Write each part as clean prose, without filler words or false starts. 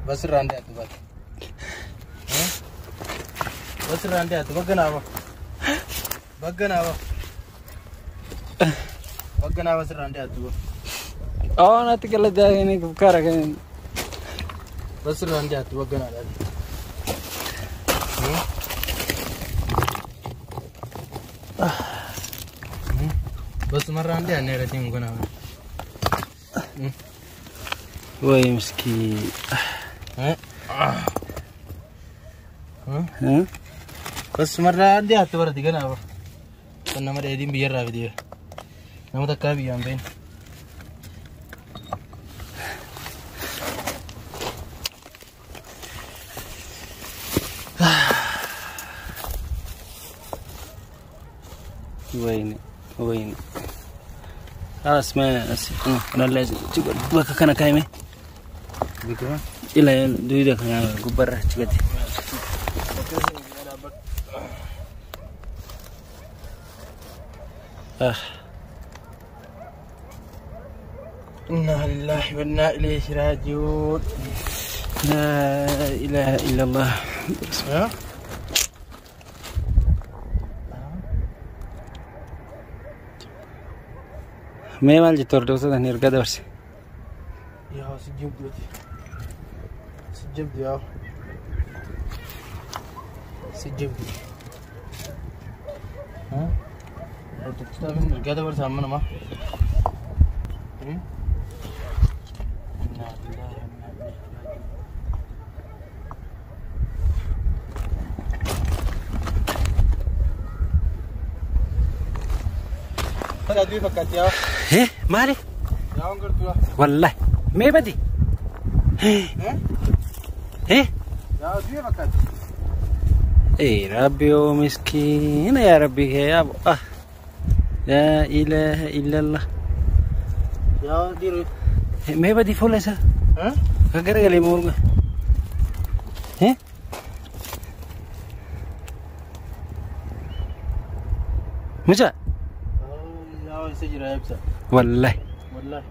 Bas irraan dhiyaatu baate. Bas irraan dhiyaatu bagga naaba. Bagga naaba. Bagga naaba sirraan dhiyaatu ba. Oo natti galataa inni kara kan. Bas irraan dhiyaatu bagga naa dhiyaatu. Bas marraan dhiyaannee irratti hin gonaa. Way miskiin. Bas marraan dhiyaatu barati ganaaba. Kan nama dheedhiin biyyarraa fidee. Nama takkaa biyyaan bahin. Wayne wayne. خلاص ما أنا لازم تقول بك كان كايمة. إلا دويدا كان غبرة تقول. إنا لله وإنا إليه راجعون. لا إله إلا الله. Mee maal jettu hordoftoota ni ergaa dabarse? Yaa si jibduuti. Si jibdu yaa. Si jibdu. Hordoftoota ni ergaa dabarse amma namaa. Innaa lillahi wa innaa ilayhi raaji'uun. Kana du'i fakkaatti yaa. Eh, maali? Yaa waan gartuu yaa. Wallahi. Mee badi? Eh? Yaa du'i fakkaatti. Eh, Rabbi oo miskiina yaa Rabbi kee yaa ah. Laa ilaaha illallah. Yaa dhiirri. Mee badi fuula isaa? Akka garagalee morma. Eh? Mucaa? Yaa isa jira ibsa. Wallahi. Wallahi.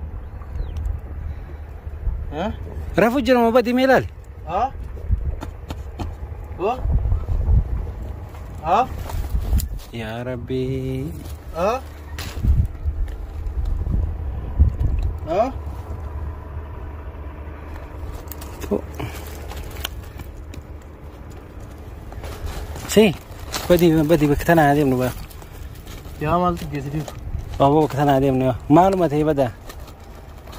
Rafu jira moo badi mee ilaali? Ah? Oh? Ah? Yaa Rabbi. Ah? Ah? Si, badi badi bakka tana adeemnu baa. Yaa maaltu geessitiif? Aboo bakka tana adeemnu yaa. Maaluma ta'e badaa?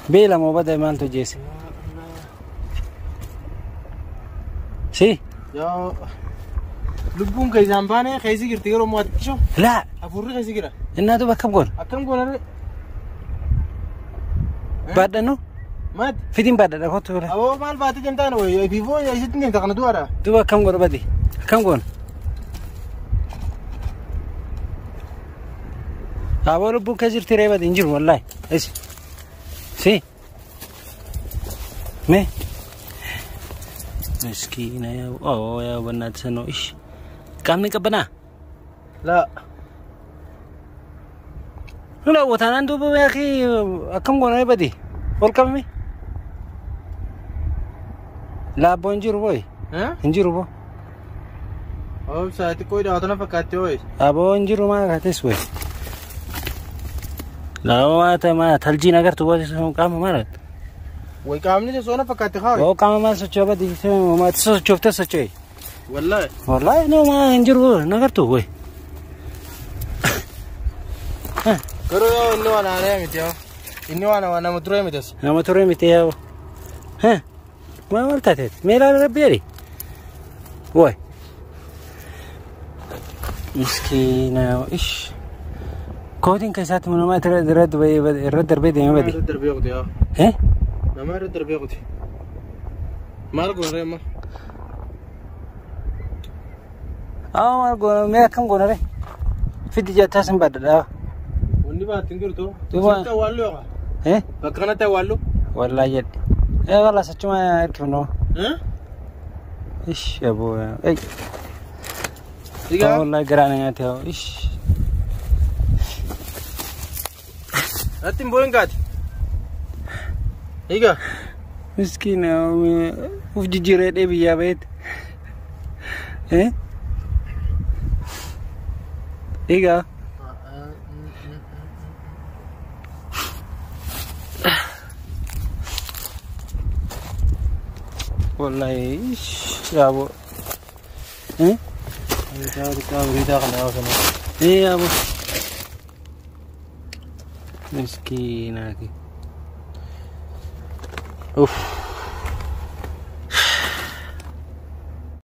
Beela moo bada maaltu geesse? Si? Yaa lubbuun keessaan baane keessi jirti yeroo ammaa xiqqisho. Laa. Hafuurri keessi jira. Innaa duuba akkam goona? Akkam goona? Baadhannu? Maati? Fidiin baadhadha kottu bira. Aboo maal baatee deemtaan wayi fiifoo isitti deemta kana du'aadha. Duuba akkam goona badi? Akkam goona? Aboo lubbuun keessa jirti ree badi hin jiru wallaahi. Isi. Si. Mee. Miskiina yaa oo yaa bannaati sanoo ishi. Qaamni qabbanaa? Laa. Laa wataanaan duuba yaaqii akkam goona ree badi? Ol qabame? Laa abboo hin jiru booyi. Hin jiru boo. Obsa xiqqoo hidhaatana fakkaatti hooyi. Aboo hin jiru maa kaates wayi. Laa maata maa taljiin agartu boo qaama maal? Way qaamni soona fakkaatti haa. Oo qaama maal socho'aa badi maati sochooftee socho'e. Wallahi. Wallahi no maa hin jiru nagartu wayi. Garuu yoo inni waan haaraa miti yaa. Inni waan nama turee miti as. Nama turee miti yaa. Maa maal taateet? Mee ilaala rabbi jedhi. Wayi. Miskiina ish. Kootiin keessaatti nama irra darbee deemee badi. Nama irra darbee qote yaa. Eh? Nama irra darbee qote. Maal goona ree amma? Haa maal goona mee akkam goona ree? Fiddi jettaa sin baadhadha. Wanni baatti hin jirtu. Duuba. Sitti awwaallu yookaan? Eh? Bakka kanatti awwaallu? Wallaahi jedhe. Eh walaa sachuma hirkifnu. Eh? Ish aboo. Ei. Sigaa? Wallaahi garaa na nyaate haa. Ish. Natti hin boo'in kaati. Egaa. Miskiina uf jijjiiree biyyaa baheeti. Egaa. Wallahi yaabo. Biriitaa kana yaa sana. Yaabo. Miskiina. Uff.